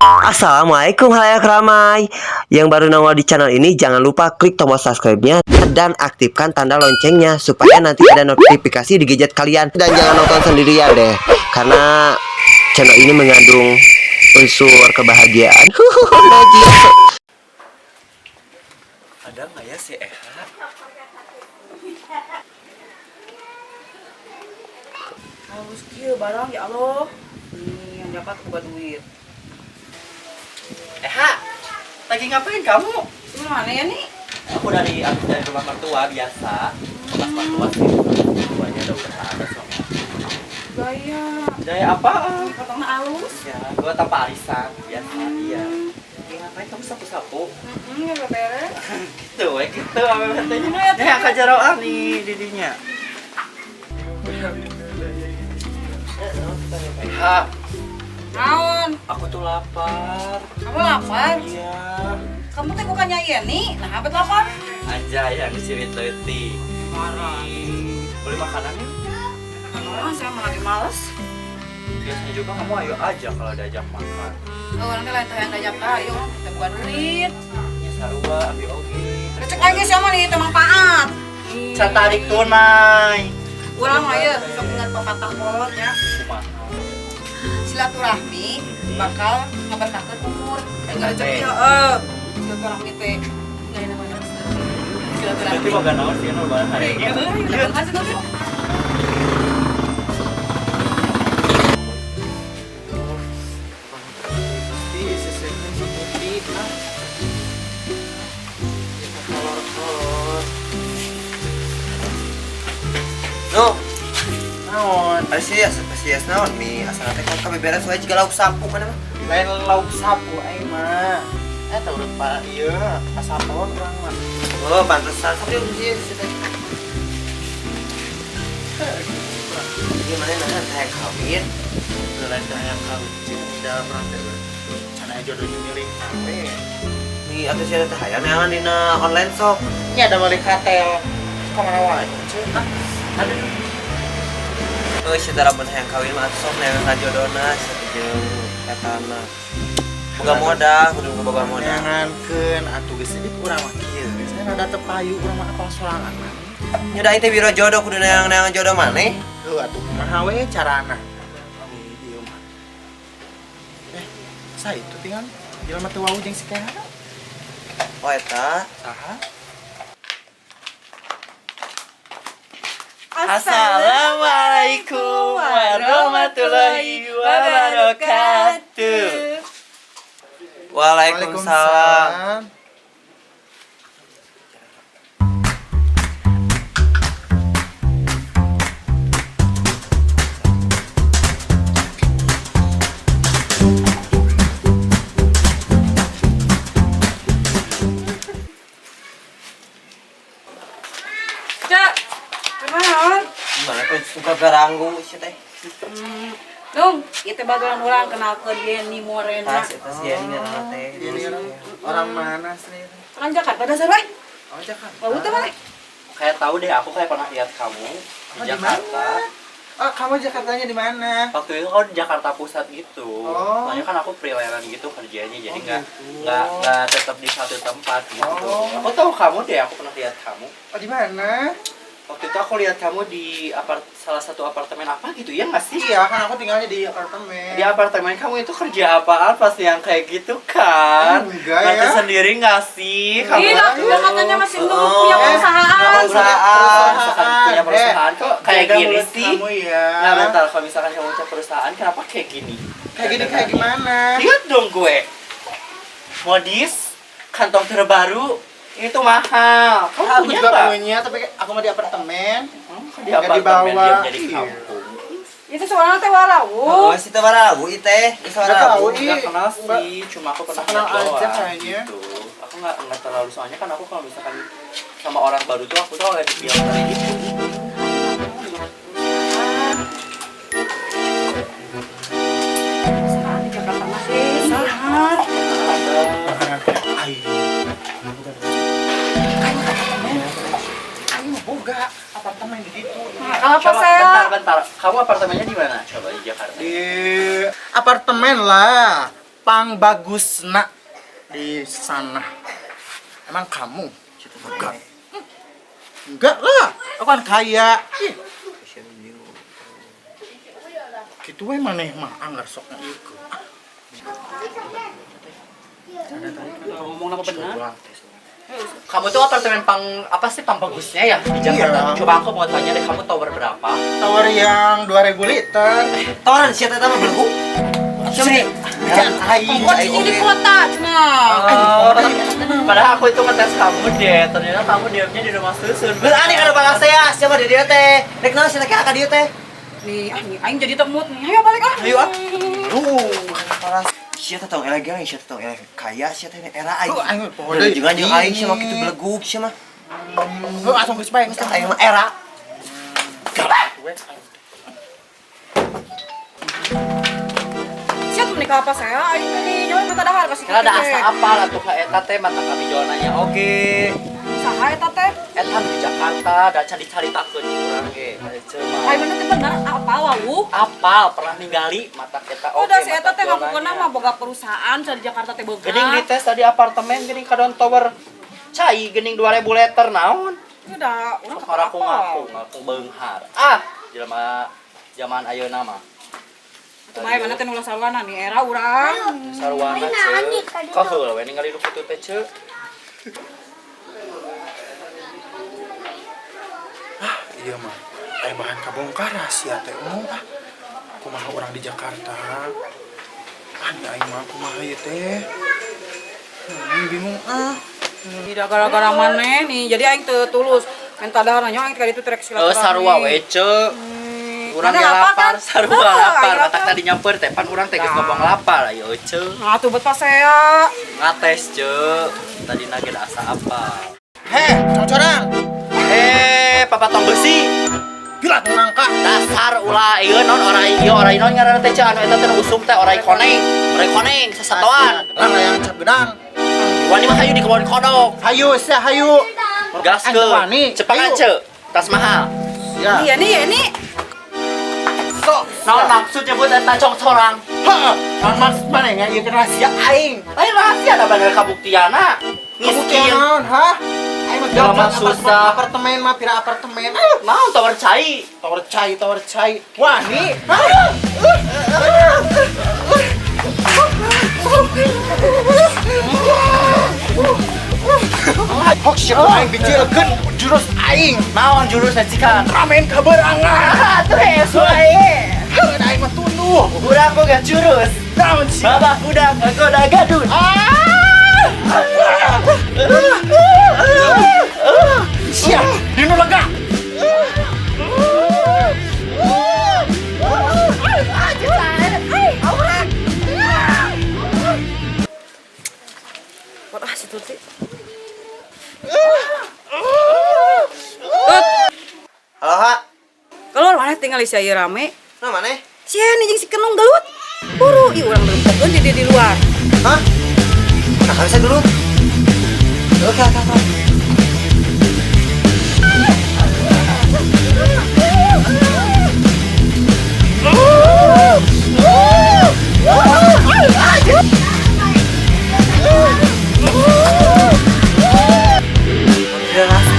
Assalamualaikum halayak ramai. Yang baru nongol di channel ini, jangan lupa klik tombol subscribe-nya dan aktifkan tanda loncengnya supaya nanti ada notifikasi di gadget kalian. Dan jangan nonton sendirian deh, karena channel ini mengandung unsur kebahagiaan. Najis. Ada nggak ya si Eha? Halus kieu barang, ya Allah. Nih, yang dapat boga duit. Eha, lagi ngapain kamu? Ini mana ya nih? Aku dari rumah mertua biasa. Bekas mertua sih. Mertuanya udah ada suami aku. Gaya. Gaya apaan? Potongnya halus. Ya, gua tanpa arisan biasa. Iya. Lagi ngapain kamu sapu-sapu? Heeh, enggak beres. Gitu, we gitu apa katanya. Ya, kajaroan nih didinya. Eha, Naon? Aku tuh lapar. Kamu lapar? Iya. Kamu teh bukannya Yeni? Nah, apa lapar? Anjay, yang disirit leutik. Marah. Beli makanan yuk. Ah, saya mah lagi males. Biasanya juga kamu ayo aja kalau diajak makan. Oh, nanti lain teh yang diajak ayo, kita buka duit. Ya sarua, ambil oge. Recek lagi siapa nih, itu manfaat. Catarik tunai. Urang mah ya, sok ingat pepatah kolot ya. Kumaha? Silaturahmi bakal ngaberkahkeun umur. Enggak rezeki heeh. Silaturahmi teh enggak enak banget. Silaturahmi. Berarti boga naon sih nu barang hari ini. Iya, kasih tuh. No, Naon? ada sih ya, pasti naon mi asal teh kan kabeh beres wae jiga lauk sapu mana mah. Lain lauk sapu aing mah. Eta udah pak ieu kasapon urang mah. Oh, pantesan sok dieu sih sih teh. Gimana nahan hayang kawin? Lain teh hayang kawin cing dalam urang teh. Can aya jodoh jeung milih we. Nih atuh sia teh hayang neangan dina online shop. Nya ada balik hotel. Ka mana wae cing? Ah, Aduh. Oh, sia teh lamun hayang kawin mah atuh sok neangan jodona sia teh jeung eta mah. Boga modal, kudu boga modal. Neangankeun atuh geus sedikit urang mah kieu. Geus rada teu payu urang mah apal sorangan mah. Nya da aing teh biro jodoh kudu neang-neangan jodoh maneh. Heuh atuh kumaha we carana? Di dieu mah. Sa itu tinggal jelema teu wau jeung si Keha. Oh, eta. Saha? Assalamualaikum warahmatullahi wabarakatuh. Waalaikumsalam. Cak, kumaha? Gimana tuh suka garanggu sih teh? Dong, ieu teh bagelan urang kenalkeun Yeni Morena. Tas eta si Yeni ngaranna teh. Ini orang mana sih? Orang Jakarta dasar we. Oh, Jakarta. Wau teh mana? Kayak tahu deh, aku kayak pernah lihat kamu di Oh, di Jakarta. mana? Oh, kamu Jakartanya di mana? Waktu itu aku di Jakarta Pusat gitu. Oh. Soalnya kan aku freelance gitu kerjanya, jadi Oh, nggak gitu. nggak tetap di satu tempat gitu. Oh. Aku tahu kamu deh, aku pernah lihat kamu. Oh, di mana? Waktu itu aku lihat kamu di salah satu apartemen apa gitu ya nggak sih? Iya, kan aku tinggalnya di apartemen. Di apartemen kamu itu kerja apaan pasti yang kayak gitu kan? Enggak Ngerti ya. sendiri nggak sih? Kamu Iya, tuh? udah katanya masih belum Oh. punya perusahaan. Perusahaan. Misalkan punya perusahaan kok kayak Jaga gini mulut sih? Kamu ya. Nah bentar, kalau misalkan kamu punya perusahaan, kenapa kayak gini? Kayak gini kayak gimana? Lihat dong gue. Modis, kantong terbaru, itu mahal. Kamu Aku punya juga nggak? punya, tapi aku mau di apartemen. Kok di Nggak apartemen dibawa. dia jadi Iya. kampung. Itu suaranya teh warawu. Oh, si teh warawu ieu teh. Ieu Nggak tahu, warawu. ih. Nggak kenal Nggak. sih, cuma aku pernah Kenal lihat aja doang, kayaknya. gitu. Aku nggak terlalu, soalnya kan aku kalau misalkan sama orang baru tuh aku tuh lagi filter gitu. Perusahaan di Jakarta masih sehat. Makanan kayak air. Aing mah boga apartemen di situ. Nah, kalau apa Coba, saya? bentar, bentar. Kamu apartemennya di mana? Coba di Jakarta. Di apartemen lah. Pangbagusna di sana. Emang kamu? Enggak. Enggak lah, aku kan kaya. Ih. Gitu we maneh mah anggar sok ieu. Ngomong apa benar? Kamu tuh apartemen pang apa sih pang bagusnya ya di Jakarta? Iya. Coba aku mau tanya deh, kamu tower berapa? Tower yang 2000 liter. Toran sia teh mah belum. Siapa nih? Jangan aing, Kok aing di oge. kota cenah. Oh, padahal aku itu ngetes kamu deh. Ternyata kamu diamnya di rumah susun. Berani kada balas saya, siapa di dia teh? Rek naon sia teh ka dieu teh? Nih, ah nih aing jadi temut nih. Ayo balik ah. Ayo ah. Duh, paras. Sia teh tong eleh ge, sia teh tong eleh kaya sia teh era aing. Tuh, aing poho Udah deui. jangan jeung aing sia mah kitu belegug sia mah. Heuh, asup geus bae. Geus teh aing mah era. Sia tuh nikah apa saya? Aing teh nih nyawa mata dahar kasih. Karena ada asa apa lah tuh ka eta teh mata kami nanya oke. Saha eta teh? Eta di Jakarta, da cari-caritakeun urang ge. Ece mah. Aing mana teh bener apa wawuh? Apal pernah ningali mata kita oke. Udah si eta teh mata ngakukena mah boga perusahaan di Jakarta teh boga. Gening dites tadi apartemen gening kadon tower cai gening 2000 liter naon. Udah, urang Sok aku ngaku ngaku beunghar. Ah, jelema zaman ayeuna mah. Atuh bae mana teh nulah sarwana nih era urang. Sarwana ceu. Kau heula we ningali nu kitu teh ceu. Ah, iya mah. Aya bahan kabongkar rahasia teh umum ah. Kumaha urang di Jakarta? Ah, nya aing mah kumaha ieu teh? Bingung ah. Tidak gara-gara maneh nih, jadi aing teu tulus. Minta dahar nanya aing tadi itu trek Eh silaturahmi. sarua we ceu. Urang Mana ge lapar lapar, kan? sarua Heuh, lapar. aing Matak tadi nyamper teh pan urang teh geus ngomong lapar ayo ceu. Nah, tuh bet pasea. Ngates ceu. Tadi nage da asa apa. Heh, congcorang. Eh, papatong besi. Gila nangka. Dasar ulah ieu non orai ieu orai non ngaranna teh ceu anu eta teh nu usum teh orai koneng. Orai koneng sasatoan. Lah yang cap gedang. Wani mah hayu di kebon kodok. Hayu sia hayu. Gaskeun. Wani. Cepangan ceu. Tas mahal. Ya. Iya nih, iya nih. Sok. Naon maksud nyebut eta congcorang? Heeh. Naon maksud maneh nya ieu rahasia aing. Lain rahasia da bener kabuktiana. Kabuktian Miskin. naon, hah? Aing mah Jelema gablek susah. Apartemen mah pira apartemen. Ayo. Naon tawar cai? Tower cai, tower cai. Wani. Hah? Hok siapa aing bijilkeun jurus aing. Naon jurus cikan? Ramen kaberangan. Ah, tuh hees wae. Heuh, aing mah tunduh. Urang boga jurus. Naon sih? Babah budak goda gadun. Ah! Sia, dinu lega. Buat ah si Tuti. Tut, Halo, Ha. keluar mana tinggal si ieu rame. Nah, maneh? Sia nih jeung si kenung gelut. Buru, ih urang belum di luar. Hah? Nah, kan saya dulu. Oke, oke, oke. Tidak rasa,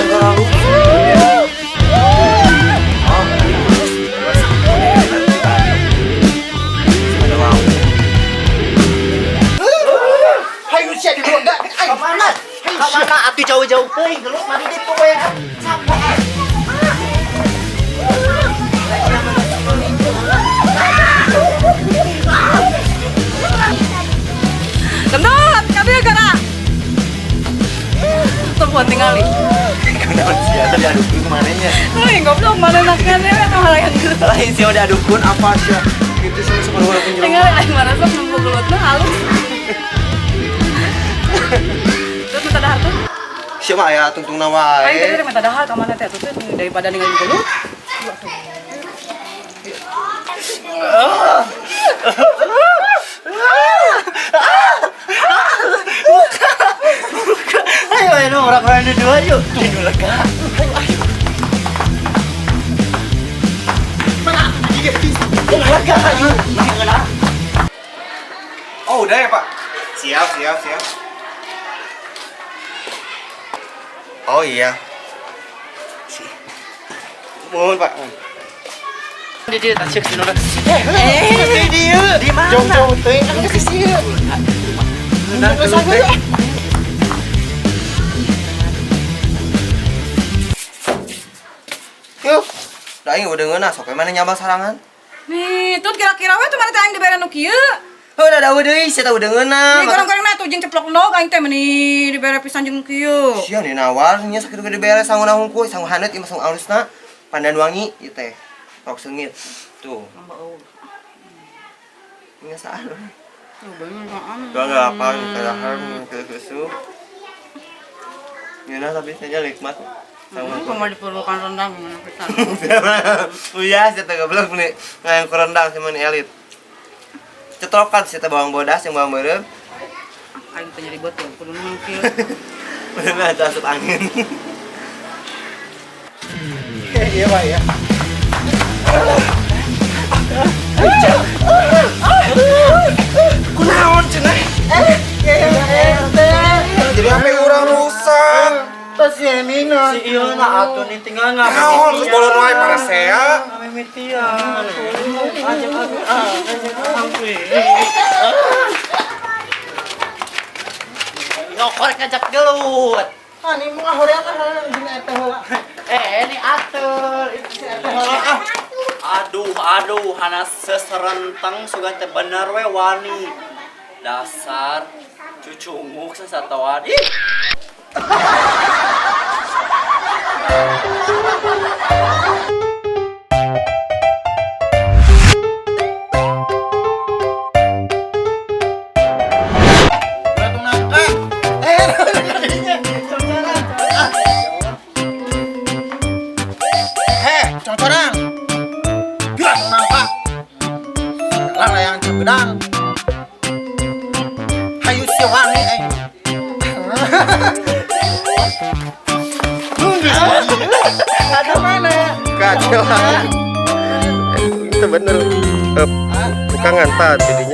terlalu. Oh. Ada wow. Hayu sia di lega. Aing. Kamana? Kamana atuh jauh-jauh teuing gelut mari ditu we. Capek. Kentut, kami gara. Temuan tingali. Kunaon sia teh diadukun kemananya? Hei, goblok mana nakannya atau hal yang gitu. Lain sia udah adukun apa sia? Gitu sama sama orang jelema. Tingali aing marah sok nempo gelutna halus. Terus minta dahar tuh. Sia mah aya tungtungna wae. Aing tadi minta dahar ka mana teh atuh teh daripada ningali gelut. Atuh. Ayo ayo orang-orang dua yuk. Dinu lega. Ayo ayo. Mana gigit Lega ayo. Ngeunah. Udah ya, Pak? Siap, siap, siap. Oh iya. Mohon, Pak. Di dieu tah ceuk sinu. Eh, di dieu. Di mana? Jauh-jauh teuing kan geus sieun. Nah, teh. Yuk. Da aing udah ngeunah sok we mana nyambal sarangan. Nih, tut kira-kira we tuh mana teh aing dibere nu kieu. Heuh da deui sia teh udah ngeunah. Nih goreng-goreng na tuh jeung ceplok endog aing teh meni dibere pisan jeung kieu. Sia nih nawar nya sakitu gede beres sanguna hungkul, sangu haneut ieu mah sangu alusna. Pandan wangi ieu teh. Rok seungit. Tuh. Ngesaan. Gak nggak apa, padahal kesusu. Ngeunah tapi saja nikmat. Sangu Mau diperlukan rendang gimana pisan. Oh iya, saya teh goblok nih. Ngayang ku rendang sama nih elit. Cetrokan sih teh bawang bodas yang bawang beureum. Aing teh nyeri betul kudu nu kieu. Bener ada asup angin. Iya, Pak ya. Kunaon cenah? Jadi HP urang rusak. Tas si Nina. Si ieu na atuh nih tinggal Naon geus bolon wae parasea. Ngamimitian. Ajak ah, ajak Nyokor ngajak gelut. Ah, ini mau ngahorean ah jeung eta heula. Eh, ini atur. Si eta heula ah. Aduh, aduh, hana seserenteng sugan teh bener we wani. Dasar cucunguk sasatoan. Ih. Batu nangka. Eh, Heh, congcorang. Batu nangka. Lah layang cegedang. Hayu si wani aing. Ada mana? Kacau. Itu bener. Bukan ngantar jadinya.